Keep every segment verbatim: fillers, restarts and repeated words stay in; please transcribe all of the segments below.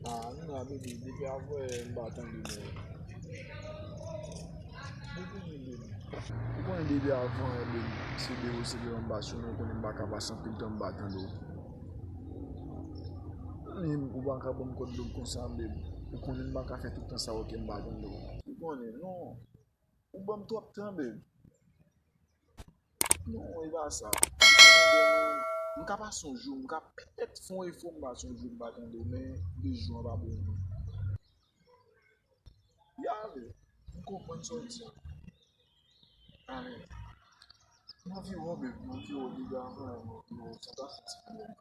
Ah, nou la, baby, depi avanyè m pa tande nou. Ou konnen, baby. Ou konnen depi avanyè, baby. Se de ou, se de anba sou nou, ou konnen m pa ka pase anpil tan m pa tande w. Menm ou pa ka ban m kòd dlo konsa, baby. Ou konnen m pa ka fè tout tan sa, ok, m pa tande w. Ou konnen, non. Ou ban m twòp tan, baby. Non, e pa sa. M ka pase yon jou, m ka petèt fè yon efò, m pase yon jou, m pa tande w, men de jou an pa bon. Ya, baby. M konprann sa w di a. Ale. M anvi wè w, baby. M anvi wè w depi avanyè, m anvi wè w. Sa ta fè ti pwoblèm.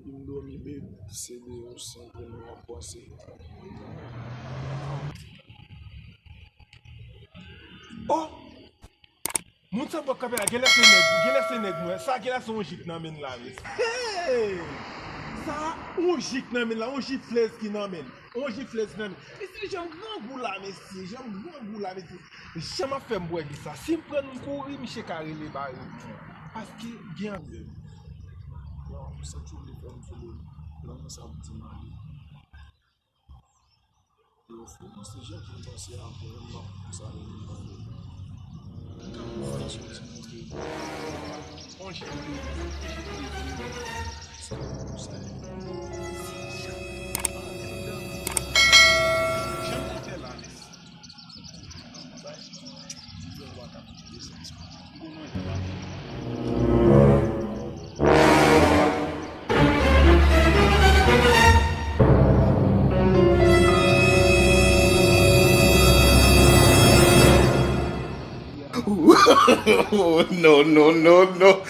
Vin dòmi, babe, se de ou san ke nou ap panse. Oh! Moun sa bò kanpe la, genlè se nèg, genlè se nèg mwen. Sa genlè se yon jip nan men l la, mesye. Hey! Sa, yon jip nan men l la, yon jip flèz ki nan men l. On jiflèz nan men. Mesye, jan m grangou la, mesye. Jan m grangou la, mesye. Jan m ap fè m bwè dlo sa. Si m pran m kouri, misye ka rele bare m. Paske gen anpil. Yo, m santi w vle fè m sou do. Lanmou sa ap di m ale. Yo, fou, se jan ke m panse a, pou m ap konsa, m ap fè. No, no, no, no.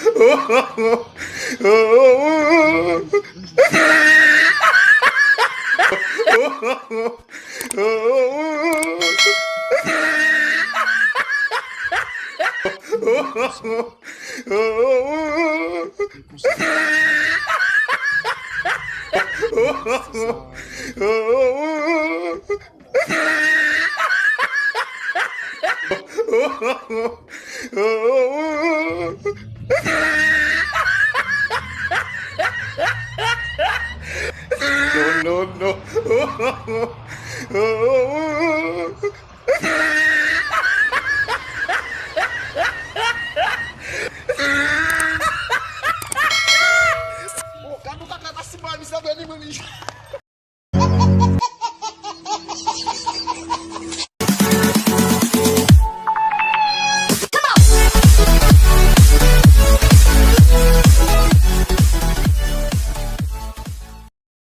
No, no, no.